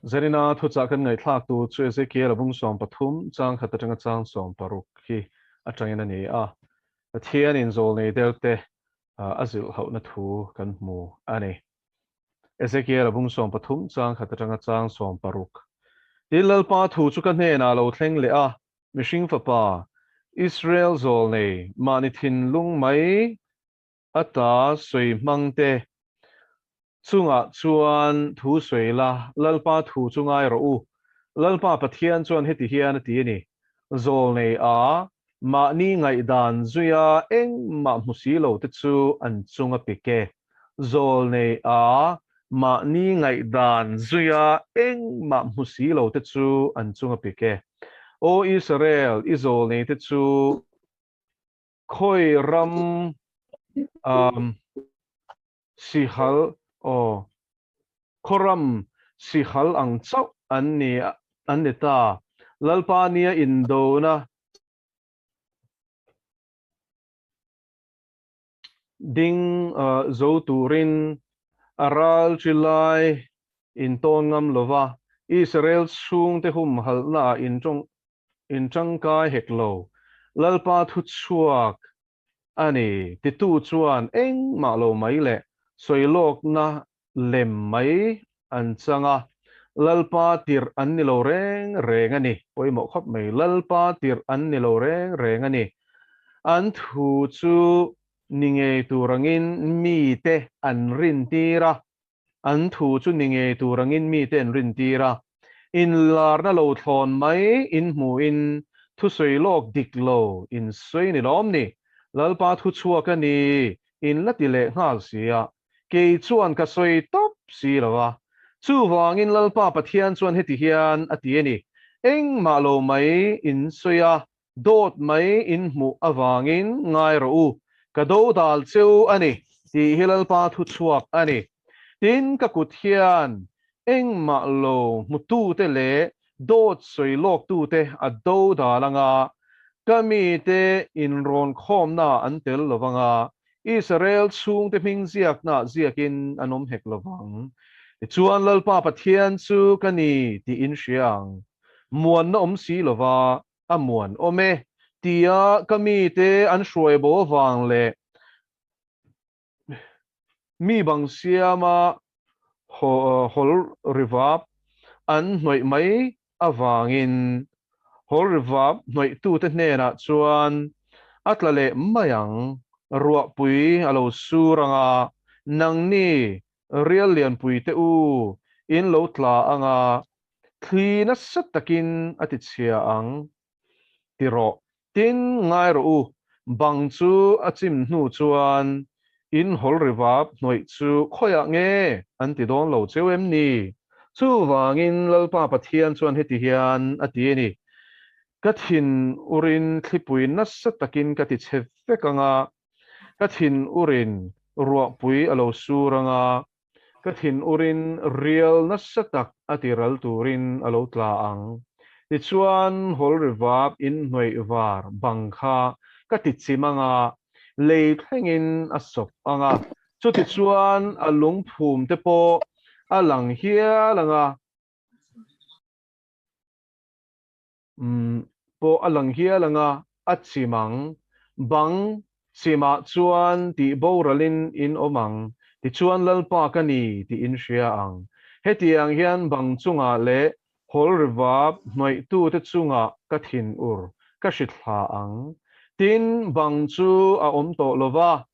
Zanina thuchah kan ngaihthlak tur chu Ezekiel-a bung 13 chang khat atanga chang 16 hi atangin a ni a. Pathianin zawlnei delte a zilh hauhna thu kan hmu a ni. Ezekiel-a bung 13 chang khat atanga chang 16. Tin, Lalpa thu chu ka hnenah lo thleng leh a, Mihring fapa, Israel zawlnei mahni thinlung mai A ta sawi hmang te chungah chuan thu sawi la, Lalpa thu chu ngai rawh u. Lalpa Pathian chuan heti hian a ti a ni, Zawlnei a, mahni ngaihdan zuia engmah hmu si lo te chu an chung a pik e. Zawlnei a, mahni ngaihdan zuia engmah hmu si lo te chu an chung a pik e. Aw Israel, i zawlnei te chu Khawi ram um sihal aw khaw ram sihal ang chauh an ni an ni ta. Lalpa nia indona ding zo turin a ral chi lai intawn ngam lova Israel chhungte humhalhnaah intawng In tangkai hek lo, Lalpa thu chhuak a ni titu chuan engmah lo mai leh sawilawkna lem mai an chang a, Lalpa tirh an ni lo reng reng a ni. Pawimawh khawp mai, Lalpa tirh an ni lo reng reng a ni. An thu chu ni ngei tur angin mite an rintir a, An thu chu ni ngei tur angin mite an rintir a, inlarna lo thlawn mai in hmuhin thusawi lawk dik lo in sawi ni lawm ni? Lalpa thu chhuak a ni in la ti leh nghal si a, kei chuan ka sawi tawp si lo a. Chuvangin Lalpa Pathian chuan heti hian a ti a ni, Engmah lo mai in sawi a, Dawt mai in hmuh avangin ngai rawh u, ka dodal cheu a ni, tih hi Lalpa thu chhuak a ni. Tin, ka kut hian engmah lo hmutute leh dawt sawi lawktute a dodal anga, ka mite inrawn khawmnaah an tel lo vanga, Israel chhungte hming ziaknaah ziakin an awm hek lo vang. Tichuan, Lalpa Pathian chu ka ni tih in hria ang. Muanna awm si lova, a muan awm e, tia ka mite an hruai bo avang leh mi bang siama hawl rivap an hnawih mai avangin hawl rivap hnawihtute hnenah chuan a tla leh mai ang, ruahpui a lo sur anga, nangni rial lianpuite u in lo tla anga, Thli nasa takin a ti chhia ang ti rawh. Tin, ngai rawh u, bang chu a chim hnu chuan in hawl rivap hnawih chu khawiah nge an ti dawn lo cheu em ni? Chuvangin Lalpa Pathian chuan heti hian a ti a ni, Ka thin urin thlipui nasa takin ka ti chhe vek ang a, ka thin urin ruahpui a lo sur ang a, Ka thin urin rial nasa tak a ti ral turin a lo tla ang. Tichuan hawl rivap inhnawih var bang kha ka ti chim ang a, lei thlengin a sawp ang a, chutichuan a lungphum te pawh a lang hial ang a. Pawh a lang hial ang a, a chim ang. Bang chimah chuan tih boralin in awm ang, tichuan Lalpa ka ni tih in hria ang. Hetiang hian bang chungah leh hawl rivap hnawihtute chungah ka thinur ka hrithla ang. Tin, bang chu a awm tawh lo va,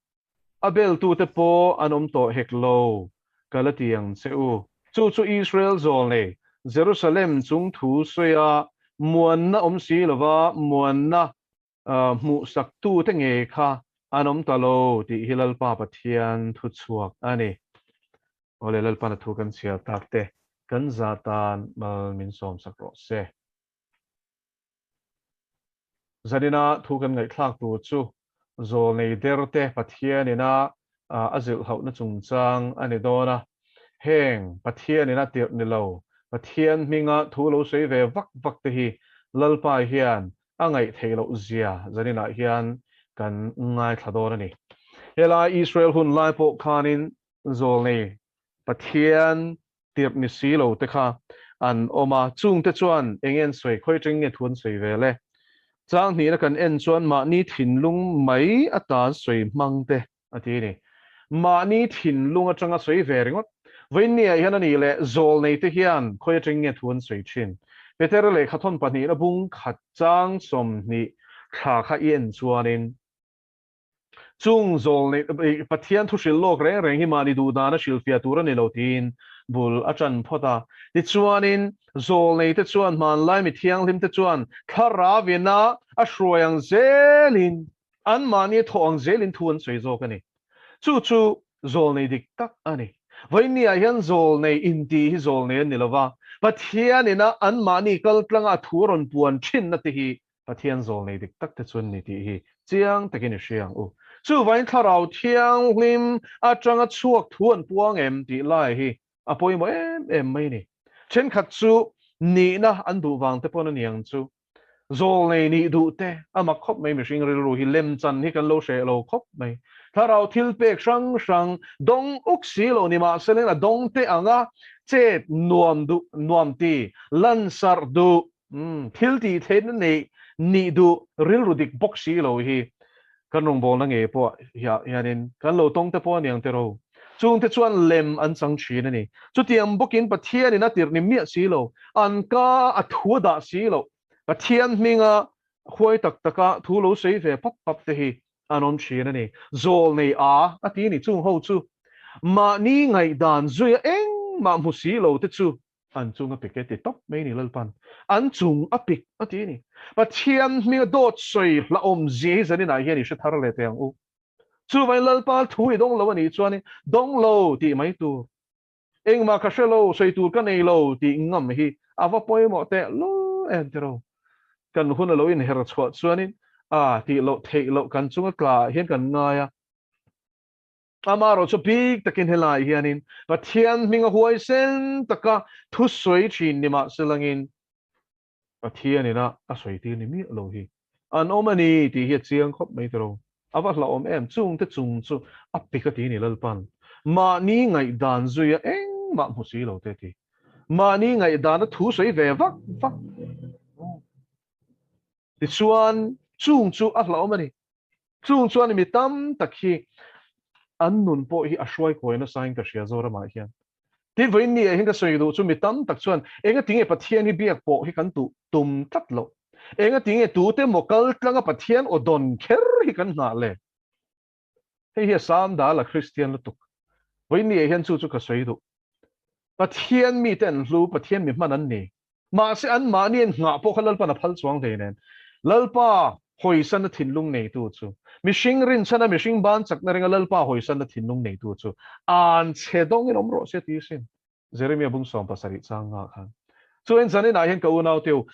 A beltute pawh an awm tawh hek lo, ka la ti ang che u. Chu chu Israel zawlnei, Jerusalem chung thu sawi a, muanna awm si lova muanna hmuhsaktute ngei kha an awm ta lo tih hi Lalpa Pathian thu chhuak a ni. Awle, Lalpan a thu kan chhiar tak te kan zah tan mal min sawmsak rawh se. Zanina thu kan ngaihthlak tur chu zawlnei derte Pathianina a zilhhauhna chungchang a ni dawn a. Heng Pathianina tirh ni lo, Pathian hminga thu lo sawi ve vak vak te hi Lalpa hian a ngaih theih loh zia zaninah hian kan ngaithla dawn a ni. Helai Israel hun lai pawh khanin zawlnei Pathian tirh ni si lo te kha. an awm a, chungte chuan eng nge an sawi, khawi atangin nge thu an sawi ve le? Chang hnihna kan en chuan mahni thinlung mai atan sawi hmang te a ti a ni. Mahni thinlung atanga sawi ve ringawt. Vawiinniah hian a nih leh zawlnei te hian khawi atangin nge thu an sawi thin? Petera lehkhathawn pahnihna bung khat chang 20 thla kha i en chuanin, Chung zawlnei Pathian thu hrilh lawk reng reng hi mahni duh dana hrilhfiah tur a ni lo tiin bul a tan phawt a. Tichuanin, zawlneite chuan hmanlai mi thianghlimte chuan thlarauina a hruai ang zelin, anmahni a thawh ang zelin thu an sawi zawk a ni. Chu chu zawlnei dik tak a ni. Vawiinniah hian zawlnei intih hi zawlnei an ni lo va, Pathianina anmahni kaltlanga a thu a rawn puan thinna te hi Pathian zawlnei dik tak te chuan ni tih hi chiang takin i hria ang u. Chuvain Thlarau Thianghlim atanga chhuak thu an puang em tih lai hi a pawimawh em em mai ni. Thenkhat chu nihna an duh vang te pawn a niang chu. Zawlnei nih duh te a mak khawp mai mihring rilru hi lemchan hi kan lo hreh lo khawp mai. Thlarau thil pek hrang hrang dawng uk si lo ni mahse leng a dawng te anga chet nuam duh nuam ti lansarh duh Umm, thil tih theihna neih nih duh rilru dik bawk si lo hi kan rawngbawlna ngei pawh hianin kan lo tawng te pawh a niang tiraw. Chungte chuan lem an chang thin a ni. Chutiang bawkin Pathianin a tirh ni miah si lo, an ka a thu a dah si loh, Pathian hminga huai tak taka thu lo sawi ve pap pap te hi an awm thin a ni. Zawl nei a a ti a ni chung ho chu. Mahni ngaihdan zuia engmah hmu si lo te chu An chung a pik e ti tawp mai ni Lalpan an chung a pik a ti ni. Pathian hminga dawt sawi hlauhawm zia hi zaninah hian i hre thar leh teh ang u. Chuvangin Lalpa thu i dawng lo a nih chuanin dawng lo tih mai tur, engmah ka hre lo, sawi tur ka nei lo tih ngam hi a va pawimawh teh lul em tiraw. Kan hun a lo inher chhuah chuanin a tih loh theih loh kan chunga tla ah hian kan ngai a. Amaherawh chu bik takin helaiah hianin Pathian hminga huaisen taka thusawi thin ni mah selangin Pathianina a sawi tir ni miah lo hi an awm a ni tih hi a chiang khawp mai tiraw. A va hlauhawm em? Chungte chung chu a pik a ti ni Lalpan. Mahni ngaihdan zuia engmah hmu si lo te ti. Mahni ngaihdana thu sawi ve vak vak. Tichuan chung chu a hlauhawm a ni. Chung chuan mi tam tak hi an nun pawh hi a hruai kawi nasain ka hria Zoramah hian. Tin vawiin ni ah hian ka sawi duh chu mi tam tak chuan engatinge Pathian hi biak pawh hi kan tuh tum tlat loh? Engatinge tute maw kal tlanga Pathian aw dawn kher hi kan nghah le? Hei hi a sam dal a Kristian lutuk. Vawiin ni ah hian chu chu ka sawi duh. Pathian mite an hlu, Pathian mi hman an ni. Mahse anmahni an nghah pawh kha Lalpan a phal chuang hlei nen. Lalpa hawisanna thinlung neitu chu, mihring rinchhana mihring ban chakna ringa Lalpa hawisanna thinlung neitu chu an chhe dawngin awm rawh se ti sin. Jeremia bung 70 chang ngah khan. Chuan zaninah hian ka unaute u,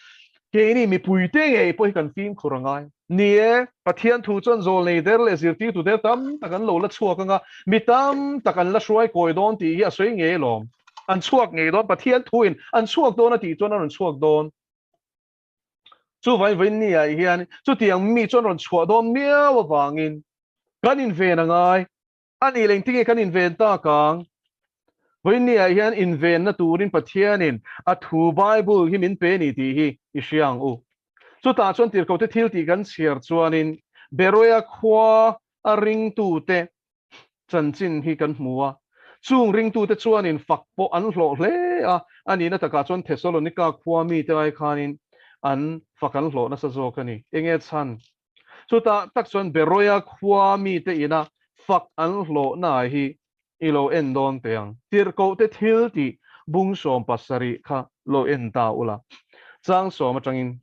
keini mipuite ngei pawh hi kan fimkhur a ngai. Ni e, Pathian thu chuan zawl nei der leh zirtirtu der tam tak an lo la chhuak anga, mi tam tak an la hruai kawi dawn tih hi a sawi ngei alawm. An chhuak ngei dawn, Pathian thuin an chhuak dawn a tih chuan an rawn chhuak dawn. Chuvain vawiin ni ah hian chutiang mi chuan rawn chhuah dawn miau avangin kan inven a ngai. A nih leh engtinge kan inven tak ang? Vawiin ni ah hian invenna turin Pathianin a thu Bible hi min pe ni tih hi i hria ang u. Chutah chuan tirhkohte thil tih kan chhiar chuanin Beroea khua a ringtute chanchin hi kan hmu a. Chung ringtute chuanin fak pawh an hlawh hle a, a nihna takah chuan Thesalonika khua mite ai khanin an fak an hlawh nasa zawk a ni. Enge chhan? Chutah tak chuan Beroea khua mite ina fak an hlawhna hi i lo en dawn teh ang. Tirhkohte thil tih bung 70 kha lo en ta ula. Chang 10 atangin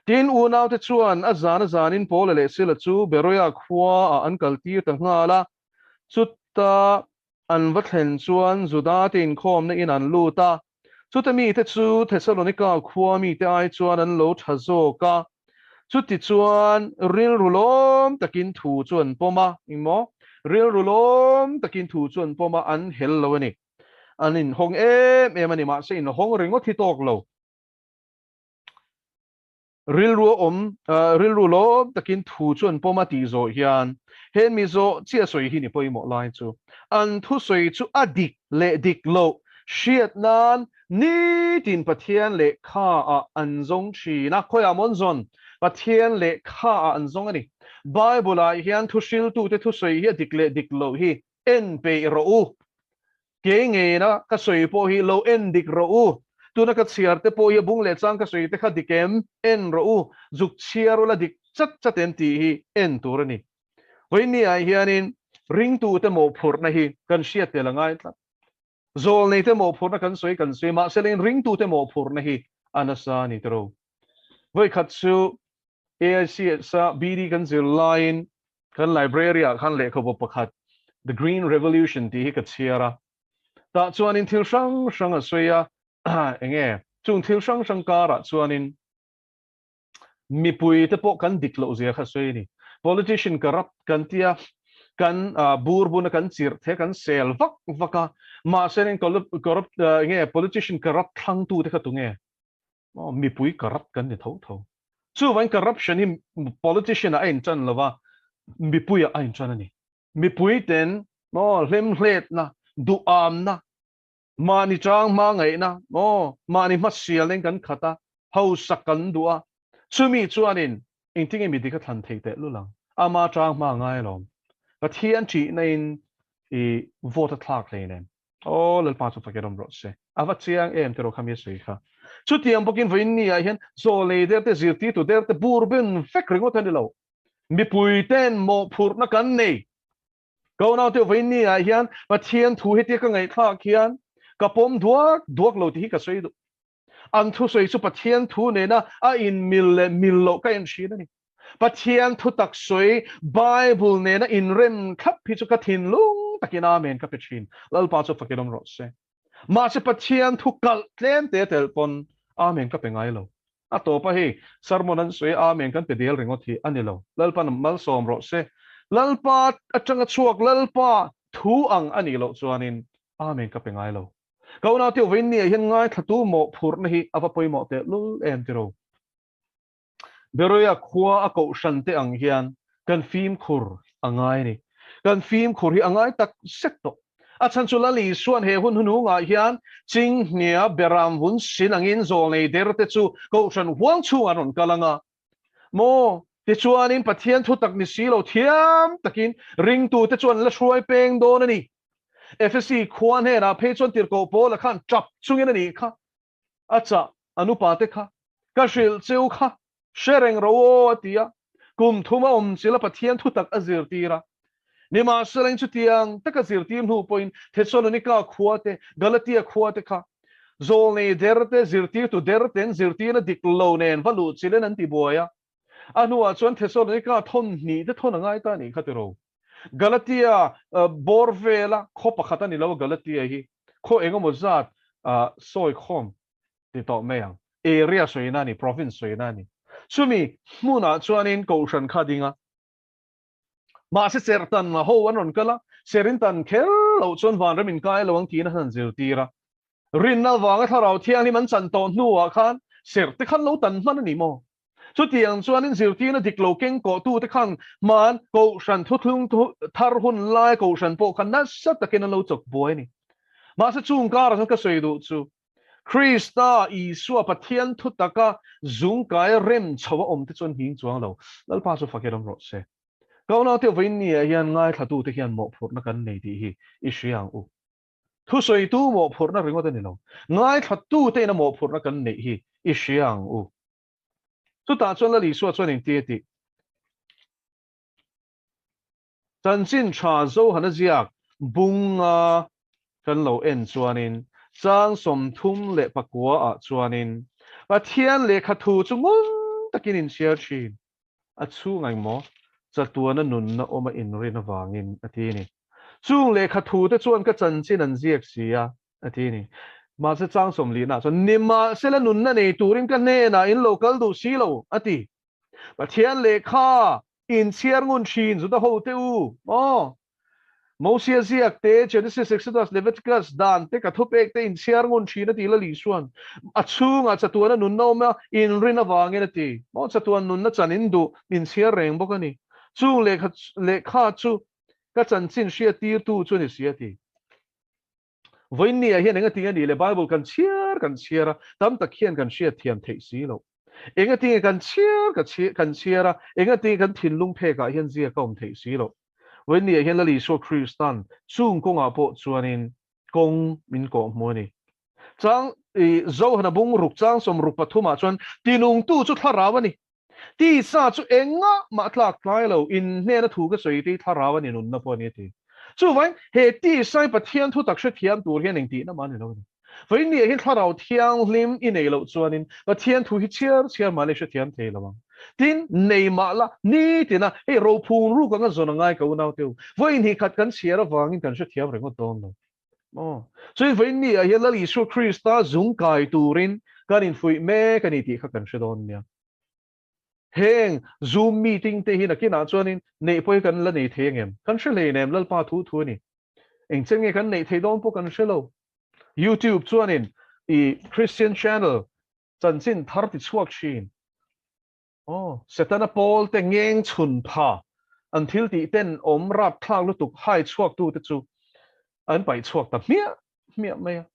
Tin, unaute chuan a zan a zanin Paula leh Sila chu Beroea khuaah an kaltir ta nghal a. Chuta an va thlen chuan Judate inkhawmna in an lut a. Chuta mite chu Thesalonika khua mite ai chuan an lo tha zawk a. Chuti chuan rilru lawm takin thu chu an pawm a, engmaw? Rilru lawm takin thu chu an pawm a, an hel lo a ni. An inhawng em em a ni, mahse inhawng ringawt hi tawk lo. Rilru a awm, rilru lawm takin thu chu an pawm a tih zawh hian he mi zawh chiah sawi hi ni pawimawh lai chu an thusawi chu a dik leh dik loh hriat nan Nitin Pathian lehkha ah an zawng thin a, khawiah maw an zawn? Pathian lehkha ah an zawng a ni. Bible ah hian thuhriltute thusawi hi a dik leh dik loh hi en peih rawh u. Kei ngeina ka sawi pawh hi lo en dik rawh u. Tuna ka chhiar te pawh hi a bung leh chang ka sawi te kha dik em? En rawh u. Zuk chhiar ula dik chat chat em tih hi en tur a ni. Vawinia hianin ringtute mawhphurhna hi kan hriat tel a ngai tlat. Zawlneite mawhphurhna kan sawi kan sawi mahse leng ringtute mawhphurhna hi a nasa a ni tiro. Vawikhat chu AICS a BD kan zir laiin kan library ah khan lehkhabu pakhat The Green Revolution tih hi ka chhiar a. Tah chuanin thil hrang hrang a sawi a, enge chung thil hrang hrang karah chuanin mipui te pawh kan dik loh zia kha sawi a ni. Politician corrupt kan tia, kan bur buna kan chirh the kan sel vak vak a, mahse eng corrupt enge politician corrupt thlang tu te kha tunge? Mipui corrupt kan ni tho tho. Chuvangin corruption hi politician ah a intan lova, mipui ah a intan a ni. Mipui ten hlemhletna, duhamna, Mahni chang hma ngaihna maw, mahni hmasial in kan khat a, hausak kan duh a, chumi chuanin engtinge mi dik a thlan thei teh lul ang? Ama chang hma ngai alawm. Pathian ṭihna in i vote a thlak hleinem. Aw Lalpa chu fakin awm rawh se. A va chiang em tiraw kha mi a sawi kha. Chutiang bawkin vawiin ni ah hian zawlei der te, zirtirtu der te bur ben vek ringawt a ni lo. Mipui ten mawhphurhna kan nei. Ka unaute vawiin ah hian Pathian thu hetia ka ngaihthlak hian ka pawm duak duak lo tih hi ka sawi duh. An thusawi chu Pathian thu nena a inmil leh mil loh ka enhrin a ni. Pathian thu tak sawi Bible nena inrem thlap hi chu ka thinlung takin Amen ka pe thin. Lalpa chu fakin awm rawh se. Mahse Pathian thu kalh tlem te tel pawn Amen ka pe ngai lo. A tawp a hei sermon an sawi a Amen kan pe del ringawt hi a ni lo. Lalpa malsawm rawh se. Lalpa atanga chhuak Lalpa thu ang a nih loh chuanin Amen ka pe ngai lo. Ka unau te vawiin ni ah hian ngaithlatu mawhphurhna hi a va pawimawh teh lul em tiro. Beroia khua a kohhran te ang hian kan fimkhur a ngai a ni. Kan fimkhur hi a ngai tak zet tawh. A chhan chu Lal Isua'n he hun hunungah hian Chinghnia Beram vun sin angin zawlnei der te chu kohhran huang chhungah an rawn kal ang a. Maw? Tichuanin Pathian thutak ni si lo thiam takin ringtute chu an la hruai peng dawn a ni. Efesi khua hnenah phei chuan tirhkoh Paula khan tap chungin a nih kha. A chah an upate kha, Ka hrilh cheu kha, hre reng ro aw, a ti a. Kum thum a awm chil a Pathian thutak a zirtir a. Nimahsela in chutiang taka zirtir hnu pawhin Thesalonika khua te, Galatia khua te kha zawlnei der te, zirtirtu der ten zirtirna dik lo nen va luh chilin an ti buai a. A hnuah chuan Thesalonika thawn hnih te thawn a ngai ta a nih kha tiro. Galatia bawr vela khaw pakhat a ni lo a Galatia hi khaw engemaw zat sawi khawm ti tawh mai ang. Area sawina a ni, province sawina a ni. Chumi hmunah chuanin kohhran kha a ding a. Mahse serhtan ho an rawn kal a, serintan kher loh chuan vanram inkai lo ang tiin a han zirtir a. Rinna avanga thlarau thianghlim an chan tawh hnuah khan serh te khan lo tan hman a ni maw? Chutiang chuanin zirtirna dik lo keng kawhtute khan hman kohhran thuthlung thar hun lai kohhran pawh khan nasa takin an lo chawk buai a ni. Mahse chung karah chuan ka sawi duh chu Krista Isua Pathian thu taka zungkai rem chho a awm te chuan hing chuang lo. Lalpa chu fakin awm rawh se. Ka unaute vawiin ni ah hian ngaithlatute hian mawhphurhna kan nei tih hi i hria ang u. Thusawitu mawhphurhna ringawt a ni lo. Ngaithlatute ina mawhphurhna kan neih hi i hria ang u. Chutah chuan Lal Isua chuan engti a tih? Chanchin tha Zohana ziak bunga kan lo en chuanin chang 39 ah chuanin Pathian lehkha thu chu ngun takin in chhiar thin. A chhung engmaw chatuana nunna awm a inrin avangin a ti a ni. Chung lehkha thu te chuan ka chanchin an ziak si a, a ti a ni. Mahse chang 40 chuan, Nimahsela nunna nei turin ka hnenah in lo kal duh si lo, a ti. Pathian lehkha inchhiar ngun thin Juda hote u, aw, Mosia ziak te, Genesis, Exodus, Leviticus, dan te, ka thupek te inchhiar ngun thin a ti Lal Isua'n a chhungah chatuana nunna awm a inrin avangin a ti. Maw chatuan nunna chan in duh inchhiar reng bawk a ni. Chung lehkha lehkha chu ka chanchin hriattirtu chu a ni si a ti. Vawiinni ah hian engatinge a nih le Bible kan chhiar kan chhiar a, tam tak hian kan hriat thiam theih si loh. Engatinge kan chhiar ka kan chhiar a, engatinge kan thinlung phek ah hian ziak a awm theih si loh. Vawiinni ah hian Lal Isua Kristan chung kawngah pawh chuanin kawng min kawh hmu a ni. Chang i Zohana bung ruk chang 63 ah chuan tinungtu chu thlarau a ni. Tisa chu engah mah tlak tlai lo, in hnena thu ka sawi te hi thlarau a ni nunna pawh a ni a ti. Chuvangin he tisa hi Pathian thutak hrethiam tur hian engtihna mah a ni lo a ni. Vawiinniah hian thlarau thianghlim i nei loh chuanin Pathian thu hi chhiar chhiar mahni hrethiam thei lo ang. Tin, nei mah la, nitina hei rophung ruk anga zawn a ngai ka unaute u. Vawiin hi khat kan chhiar avangin kan hrethiam ringawt dawn lo. Aw, chuin vawiinniah hian Lal Isua Krista zung kai turin kan infuih mek a ni tih kha kan hre dawn nia. Heng Zoom meeting te hi nakinah chuanin neih pawh hi kan la nei thei angem? Kan hre hleinem Lalpa thu thu a ni. Engchen nge kan neih theih dawn pawh kan hre lo. YouTube chuanin i Christian channel chanchin thar ti chhuak thin. Aw, Setana pawl te ngeng chhun pha an thil tih ten awm rapthlak lutuk hai chhuak tu te chu an paih chhuak ta hmiah hmiah mai a.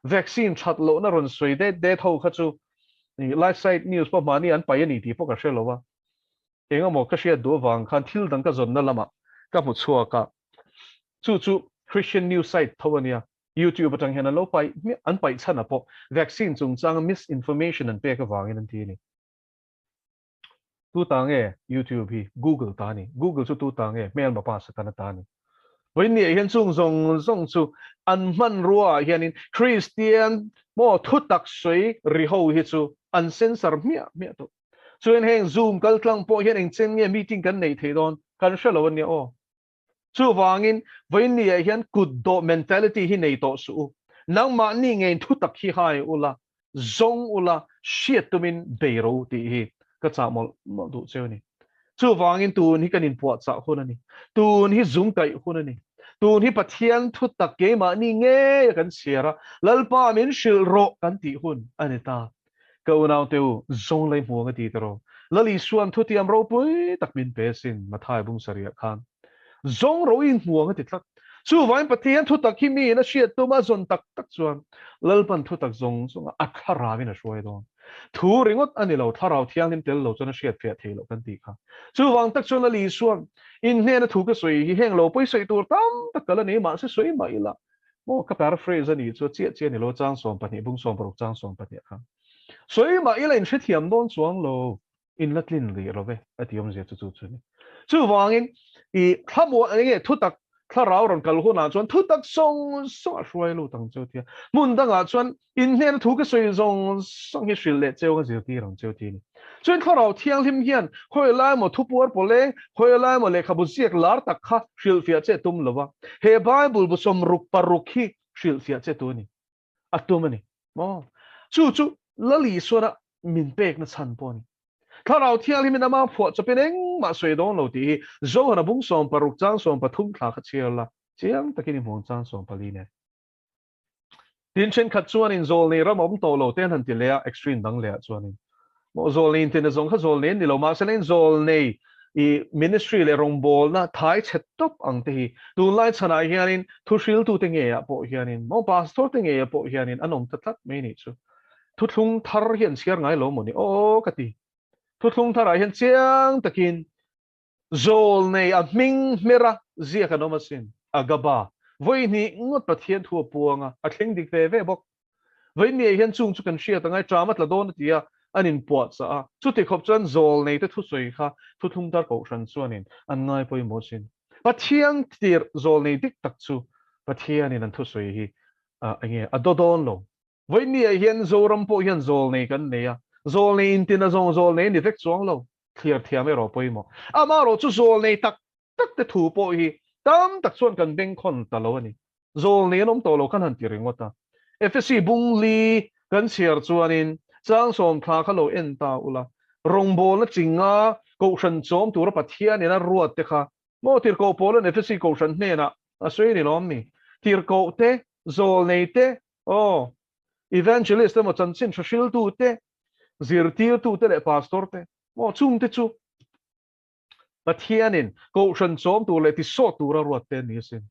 Vaccine that lohna rawn sawi det det ho kha chu live site news pawh mahni an paih a ni tih pawh ka hre lo a. Engemaw ka hriat duh avang khan thil dang ka zawnna lamah ka hmu chhuak a. Chu chu Christian news site tho a nia. YouTube atang hian an lo paih hmiah, an paih chhan a pawh vaccine chungchanga misinformation an pek avangin an ti a ni. Tu ta nge YouTube hi? Google ta a ni. Google chu tu ta nge? Hmelma pa Satana ta a ni. Vawiinniah hian chung zawng zawng chu an hmanrua ah hianin Kristian maw thutak sawi ri ho hi chu an censor hmiah hmiah tawh. Chuan heng Zoom kaltlang pawh hian engchen nge meeting kan neih theih dawn kan hre lo a nia aw. Chuvangin, vawiinniah hian kut dawh mentality hi nei tawh suh u. Nangmahni ngeiin thutak hi hai ula, zawng ula, hriat tumin bei ro u tih hi ka chah mawlh mawlh duh cheu a ni. Chuvangin tun hi kan inpuahchah hun a ni. Tun hi zung kaih hun a ni. Tun hi Pathian thutak keimahni ngeia kan chhiar a, Lalpa min hrilh rawh kan tih hun a ni ta. Ka unaute u, zawng lei hmuang a ti ta rawh. Lal Isua'n thutiam ropui tak min pe asin, Mathai bung sarih khan. Zawng ro i hmuang a ti tlat. Chuvangin Pathian thutak hi miin a hriat tum a zawn tak tak chuan Lalpan thutak zawng zawnga a thlarauin a hruai dawn. Thu ringawt a ni lo, thlarau thianghlim tel lo chuan a hriat fiah thei loh kan tih kha. Chuvang tak chuan Lal Isua'n in hnena thu ka sawi hi heng lo pawi sawi tur tam tak ka la nei mahse sawi mah ila Maw ka paraphrase a nih chu chiah chiah ni lo chang 12 bung 16 chang 12 kha. Sawi mah ila in hrethiam dawn chuang lo, in la tlin rih lo ve a ti awmzia chu chu chu ni. Chuvangin i thlamuan eng nge thutak thlarau rawn kal hunah chuan thutak sawng sawng a hruai lut ang cheu tia. Hmun dangah chuan in hnena thu ka sawi zawng zawng hi hrilh leh cheu ka zirtir ang cheu ti a ni. Chuan thlarau thianghlim hian khawi lai emaw thupuar pawleng, khawi lai emaw lehkhabu ziak lar tak kha hrilhfiah che tum lo va, he Bible bu 66 hi hrilhfiah che tu a ni, a tum a ni maw? Chu chu Lal Isuana min pekna chhan pawh a ni. Thlarau thianghlimin ama phuah chawpin engmah sawi dawn lo tih hi Johana bung 16 chang 13 thla kha chhiar la, chiang takin i hmuh ang chang 14 nen. Tin thenkhat chuanin zawlnei ram a awm tawh lo te an han ti leh a, extreme dang leh ah chuanin maw zawlnei intina zawng kha zawlnei an ni lo, mahse leng zawlnei i ministry leh rawngbawlna thai chhe tawp ang te hi tunlai chhanah hianin thuhriltute ngeiah pawh hianin maw pastor te ngeiah pawh hianin an awm ta tlat mai nih chu. Thuthlung thar hi an chhiar ngai lo maw ni aw ka ti. Thuthlung tharah hian chiang takin Zawlnei a hming hmera ziak an awm asin, Agaba, vawi hnih ngawt Pathian thu a puang a, a thleng dik ve ve bawk. Vawi hnih hian chung chu kan hriat angai ṭam a tla dawn a ti a, an inpuahchah a. Chuti khawp chuan zawlnei te thusawi kha thuthlung tar kohhran chuanin an ngai pawimawh asin. Pathian tirh zawlnei dik tak chu Pathianin an thusawi hi enge a daw dawn lo. Vawi hnih hian Zoram pawh hian zawlnei kan nei a, zawlnei intina zawng zawlnei a ni vek chuang lo. Thlir thiam erawh pawimawh. Amaherawh chu zawlnei tak tak te thu pawh hi tam tak chuan kan bengkhawn ta lo a ni. Zawlnei an awm tawh lo khan han ti ringawt a. Efesi bung li kan chhiar chuanin chang sawm thla kha lo en ta ula, rawngbawlna chinga kohhran chawm tura Pathianin a ruat te kha maw tirhkoh Paula'n Efesi kohhran hnenah a sawi a ni lawm mi? Tirhkoh te, zawlnei te, aw, evangelist emaw chanchin hre-hriltu te, zirtirtute leh pastor te maw chungte chu Pathianin kohhran chawm tur leh tisawt tura ruat te an ni asin.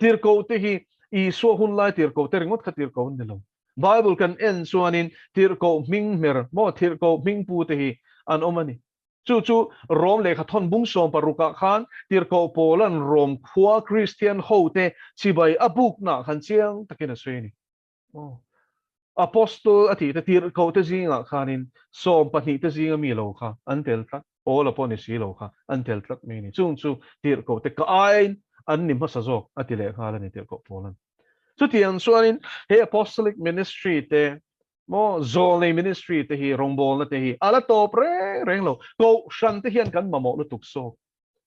Tirhkohte hi Isua hun lai tirhkoh te ringawt kha tirhkoh an ni lo. Bible kan en chuanin tirhkoh hming hmer maw tirhkoh hming pu te hi an awm a ni. Chu chu Rom lehkha thawn bung 16ah khan tirhkoh Paula'n Rom khua Kristian hote chibai a buknaah khan chiang takin a sawi a ni. Apostle a tih te tirhkoh te zingah khanin 12 te zinga mi lo kha an tel tlat, Paula pawh ni si lo kha an tel tlat mai a ni. Chung chu tirhkoh te ka aiin an ni hmasa zawk a ti leh nghal a ni tirhkoh Paula'n. Chutiang chuanin he Apostolic Ministry te maw zawlnei ministry te hi rawngbawlna te hi a la tawp reng reng lo. Kohhran te hian kan mamawh lutuk zawk.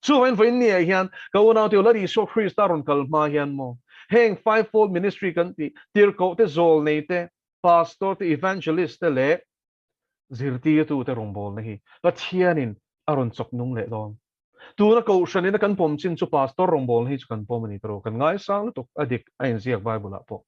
Chuvangin vawiin ni ah hian ka unaute Lal Isua Krista rawn kal hma hian maw heng fivefold ministry kan tih tirhkoh te zawlnei te pastor te evangelist te leh zirtirtu te rawngbawlna hi Pathianin a rawn chawk nung leh dawn. Tuna kohhran ina kan pawm chin chu pastor rawngbawlna hi chu kan pawm a ni tawh kan ngaisang lutuk a dik a inziak Bible ah pawh.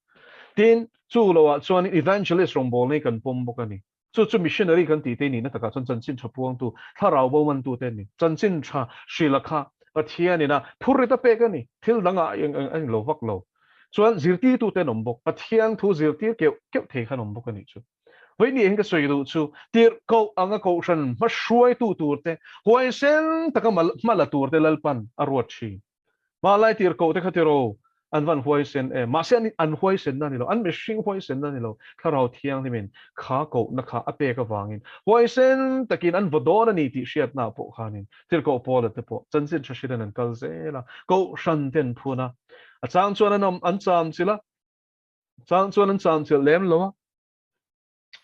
Tin, chu lo ah chuan evangelist rawngbawlna hi kan pawm bawk a ni. Chu chu missionary kan tih te nihna takah chuan chanchin tha puangtu, thlarau bo mantu te an ni. Chanchin tha hrila kha Pathian ina phurrit a pek a ni. Thil dangah a eng lo vak lo. Chuan zirtirtu te an awm bawk. Pathian thu zirtir keuh keuh thei khan awm bawk a nih chu. Vawiin hian ka sawi duh chu tirhkoh anga kohhran hmahruaitu tur te, huaisen taka hma la tur te Lalpan a ruat thin. Hmalai tirhkoh te kha tiro an van huaisen em? Mahse an an huaisenna a ni lo, an mihring huaisenna a ni lo, Thlarau Thianghlimin kha kohna kha a pek avangin huaisen takin an vaw dawn a ni tih hriatnaah pawh khanin tirhkoh Paula te pawh chanchin tha hrilhin an kal zel a, kohhran te an phun a, a chang chuan an awm an cham chilh a, chang chuan an cham chilh lem lo a.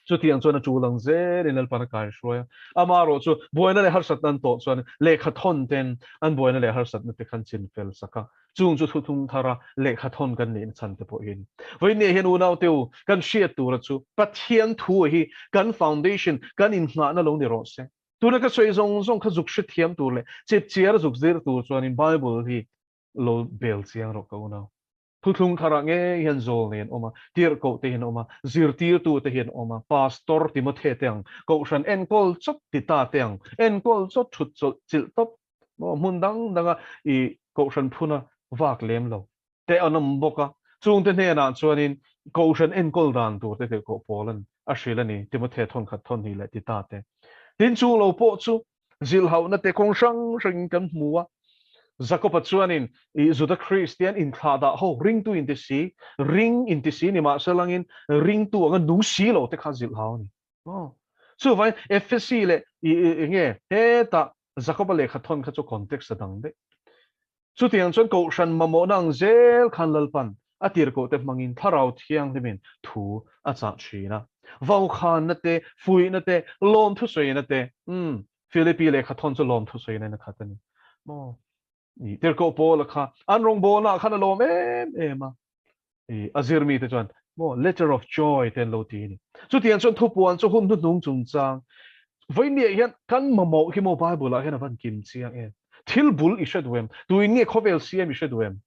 Chutiang chuan a tul ang zelin Lalpan a kai hruai a. Amaherawh chu buaina leh harsatna an tawh chuan lehkha thawn ten an buaina leh harsatna te khan chin fel sak a. Chung chu thuthlung thara lehkha thawn kan nihna chhan te pawh hi a ni. Vawiin hian unaute u, kan hriat tura chu Pathian thu hi kan foundation, kan innghahna lo ni rawh se. Tuna ka sawi zawng zawng kha zuk hrethiam tur leh chipchiar zuk zir tur chuanin Bible hi lo bel chiang rawh ka unau. Thuthlung tharah ngei hian zawl nei an awm a, tirhkoh te hi an awm a, zirtirtu te hi an awm a, Pastor Timothy te ang, Kohhran enkawl chawp ti ta te ang, enkawl chawp thut chawlh chilh tawp maw hmun dang danga i Kohhran phuna vak lem lo te an awm bawk a, chungte hnenah chuanin Kohhran enkawl dan tur te tirhkoh Paula'n a hrilh a ni, Timothy thawnkhat thawnhnih leh ti ta te. Tin chung lo pawh chu Zilhauhna te kawng hrang hrangin kan hmu a. Jakoba chuanin i Juda Kristian inthlahdah ho ringtu inti si, ring inti si ni mahselangin ringtu anga nung si lo te kha zilhau a ni. Aw. Chuvangin Ephesi leh i enge hetah Jakoba lehkha thawn kha chu context a dang daih. Chutiang chuan Kohhran mamawhna ang zel khan Lalpan a tirhkohte hmangin Thlarau Thianghlimin thu a chah thin a. Vaukhanna te, fuihna te, lawmthu sawina te, umm, Philippi lehkha thawn chu lawmthu sawina in a khat a ni. Maw? I tirhkoh Paula kha an rawngbawlnaah khan a lawm em em a. I a zirmite chuan maw letter of joy te an lo ti a ni. Chutiang chuan thupuan chu hun hnuhnung chungchang vawinia hian kan mamawh hi maw Bible ah hian a van kim chiang em? Thil bul i hre duh em? Tuin nge khawvel siam i hre duh em?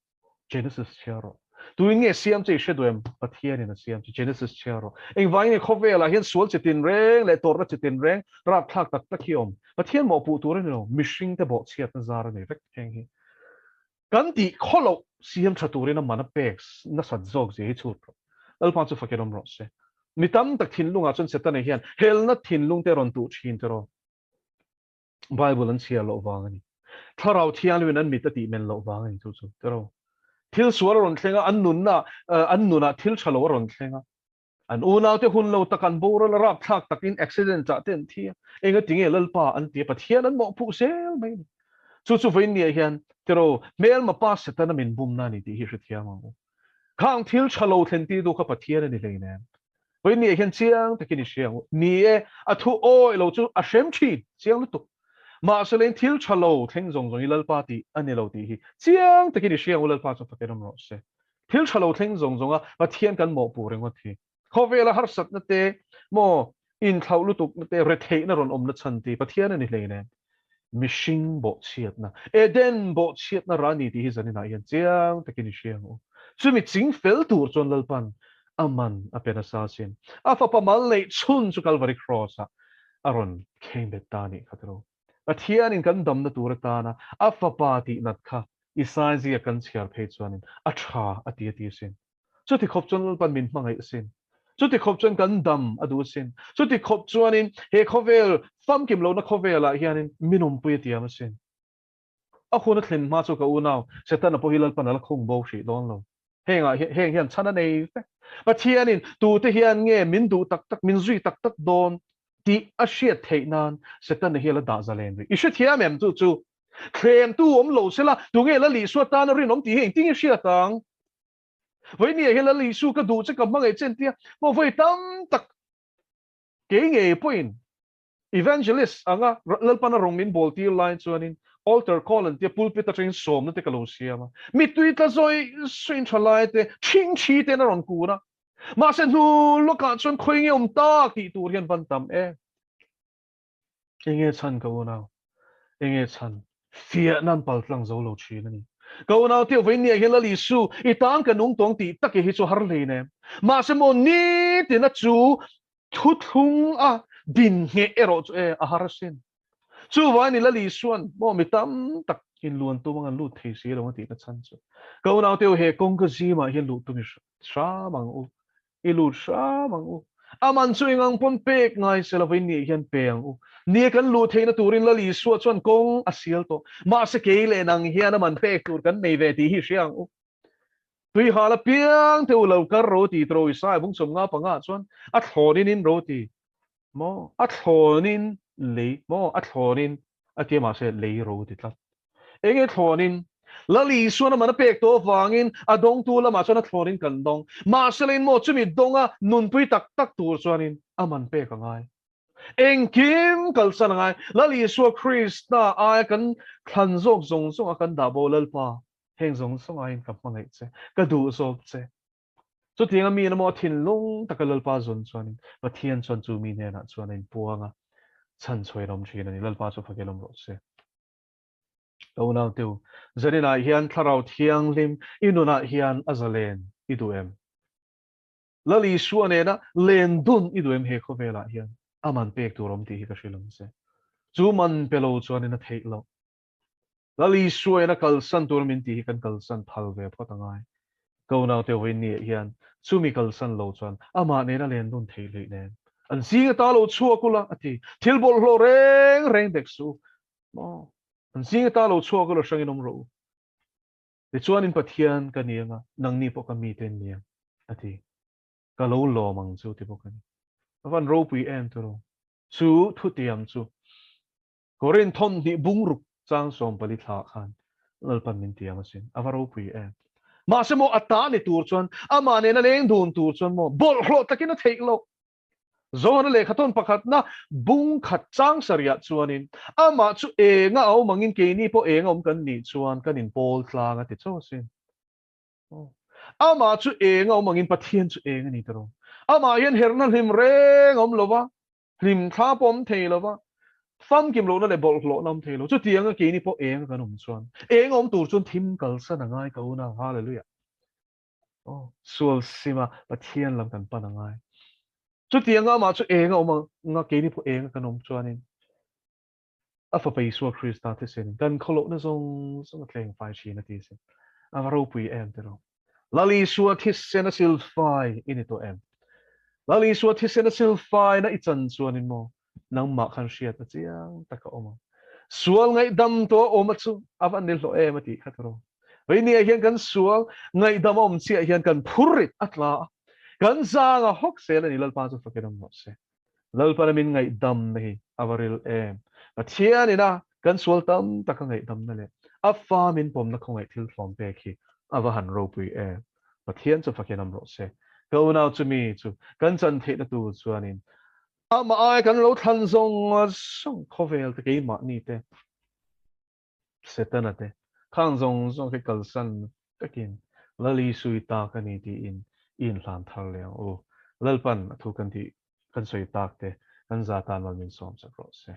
Genesis chhiar rawh. Tuin nge siam che i hre duh em? Pathianin a siam che. Genesis chhiar rawh. Engvangin nge khawvelah hian sual chi tinreng leh tawrhna chi tinreng rapthlak tak tak hi awm? Pathian mawhpuh tur a ni lo, mihringte bawhchhiatna zar a nei vek heng hi. Kan tih khaw loh siam tha turin a man a pek nasat zawk zia hi chhut rawh. Lalpa chu fakin awm rawh se. Mi tam tak thinlungah chuan Setana hian helna thinlung te rawn tuh thin te rawh. Bible an chhiar loh vang a ni. Thlarau Thianghlimin an mit a tih men loh vang a ni chu chu te rawh. Thil sual a rawn thleng a, an nunna an nunah thil tha lo a rawn thleng a. An unaute hun lo tak an boral a, rapthlak takin accident ah te an thi a, engati nge Lalpa an ti a, Pathian an mawhphuh zel mai a ni. Chu chu vawiin hian tiraw hmelma pa Setana min bumna a ni tih hi hrethiam ang u. Khang thil tha lo thlen tir duh kha Pathian a ni hleinem. Vawiin hian chiang takin i hria ang u. Ni e, a thu awi lo chu a hrem thin chiang lutuk. Mahse leng thil tha lo thleng zawng zawng hi Lalpa tih a ni lo tih hi chiang takin i hria ang u Lalpa chu fakin awm rawh se. Thil tha lo thleng zawng zawnga Pathian kan mawhpuh ringawt hi khawvela harsatna te maw inthlauh lutukna te retheihna rawn awmna chhan ti Pathian a ni hleinem. Mihring bawhchhiatna, Eden bawhchhiatna ra ni tih hi zaninah hian chiang takin i hria ang u. Chumi ching fel tur chuan Lalpan a man a pe nasa asin. A fapa mal neih chhun chu Kalvari Cross-ah a rawn kheng bet ta a nih kha tiraw. Pathianin kan damna tur atana a fapa tih nat kha Isaia kan chhiar phei chuanin a tha a ti a ti asin. Chuti khawp chuan Lalpan min hmangaih asin. Chuti khawp chuan kan dam a duh asin. Chuti khawp chuanin he khawvel famkim lohna khawvelah hianin min awmpui a tiam asin. A hun a thlen hma chu ka unau Setana pawh hi Lalpan a la khung bo hrih dawn lo. Hengah hian heng hian chhan a nei vek. Pathianin tute hian nge min duh tak tak, min zui tak tak dawn tih a hriat theih nan Setana hi a la dah zalen rih. I hrethiam em chu chu? Thlemtu awm lo sela tunge Lal Isua tana rinawm tih hi engtin i hriat ang? Vawinia hi Lal Isu ka duh che ka hmangaih che an tia maw vawi tam tak kei ngei pawhin Evangelist anga Lalpana rawng min bawl tir lai chuanin altar call an tia pulpit atangin sawmna te ka lo siam a, mittui tla zawi zawiin tha lai te thing thi ten a rawn kun a, mahse hnu lawkah chuan khawi nge awm tak tih tur hian van tam e. Enge chhan ka unau? Enge chhan? Fiahna an paltlang zo lo thin a ni. Ka unau te vawinia hian Lal Isu i tan ka nung tawng tih tak hi chu har hleinem. Mahse maw nitina chu Thuthlung a din ngheh erawh chu e a har asin. Chuvai ni Lali Isuan maw mi tam tak in luan tum ang an lut thei si lo a tihna chhan chu. Ka unaute he kawngka zimah hian luh tum i hram ang u. I lut hram ang u. A man chu engang pawn pek ngai se lovin ni hian pe ang u. Nia kan luh theihna turin Lali Isua chuan kawng a sial tawh. Mahse kei leh nang hian a man pek tur kan nei ve tih hi hria ang u. Tui hal apiang te u lo kar roti tro i sai bung 55 ah chuan a thlawnin in roti maw a thlawnin lei maw a thlawnin a tia mahse lei roti tlat enge thlawnin Lal Isuan a man a pek tawh avangin a dawngtu lamah chuan a thlawnin kan dawng mahse lein maw chumi dawnga nunpui tak tak tur chuanin a man pek a ngai engkim kalsan a ngai Lal Isua Krista aia kan thlan zawk zawng zawng a kan dah bo Lalpa Heng zawng zawng aiin ka hmangaih che, ka duh zawk che. Chutianga mi emaw a thinlung taka Lalpa zawn chuanin Pathian chuan chu mi hnenah chuan a inpuang a, chhan chhuain a awm thin a ni. Lalpa chu fak elawm rawh se. Ka unau teu, zaninah hian Thlarau Thianghlim i nunah hian a zalen i duh em? Lal Isua nena len dun i duh em he khawvelah hian a man pek tur awm tih hi ka hrilh ang che. Chu man pe lo chuanin a theih loh. Lal Isuain a kalsan tur min tih hi kan kalsan phal ve phawt a ngai. Ka unaute Winnie hian chumi kalsan lo chuan amah nena len dun theih hleih nen an zing ata lo chhuak ula a ti. Thil bawlhhlawh reng reng dek suh u. Maw? An zing ata lo chhuak ula hrangin awm rawh u. Tichuan in Pathian ka ni anga nangni pawh ka mite in ni ang a ti. Ka lo lawm ang chu ti bawk a ni. A van ropui em tiraw? Chu thutiam chu Korin thawmhnih bungruk chang 14 thla khan Lalpan min tiam asin, a va ropui em. Mahse maw a ta ni tur chuan, amah nena leng dun tur chuan maw bawlhhlawh takin a theih loh. Zohana lehkhathawn pakhatna bung khat chang sarihah chuanin amah chu enga a awm angin keini pawh enga awm kan nih chuan kan inpawl tlang a ti chauh asin. Amah chu enga awm angin Pathian chu eng a ni tiraw. Amah hian herna hlim reng a awm lo va, Hlim thla pawh awm thei lo va, famkim lohna leh bawlhhlawhna awm thei lo. Chutianga keini pawh eng kan awm chuan, eng awm tur chuan thim kalsan a ngai ka unau. Hallelujah. Oh, sual sima Pathian lam kan pan a ngai. Chutianga amah chu eng a awm anga keini pawh eng kan awm chuanin a fapa Isua Krista thisen kan khawlohna zawng zawng a tleng fai thin a ti sin. A va ropui em tiraw. Lal Isua thisen a silfai i ni tawh em? Lal Isua thisen a silfaina i chan chuanin maw nangmah khan hriat a chiang tak a awm ang. Sual ngaihdam tawh a awm a chu a va ni hlawh em a tih kha tiraw. Veinia hian kan sual ngaihdam a awm chiah hian kan phurrit a tla a, kan zang a hawk zel a ni Lalpa chu fakin awm rawh se. Lalpana min ngaihdamna hi a va ril em! Pathianina kan sual tam taka ngaihdamna leh a fa min pawmna khawngaih thil tlawm pek hi a va han ropui em! Pathian chu fakin awm rawh se. Ka unau chu mi chu kan chan theihna tur chuanin amah ai kan lo thlan zawng zawng khawvel te keimahni te Setana te khang zawng zawng khi kalsan vekin Lal Isui tak a ni tiin i inhlan thar leh ang u. Lalpan a thu kan tih kan sawi tak te kan za tan mal min sawm sak rawh se.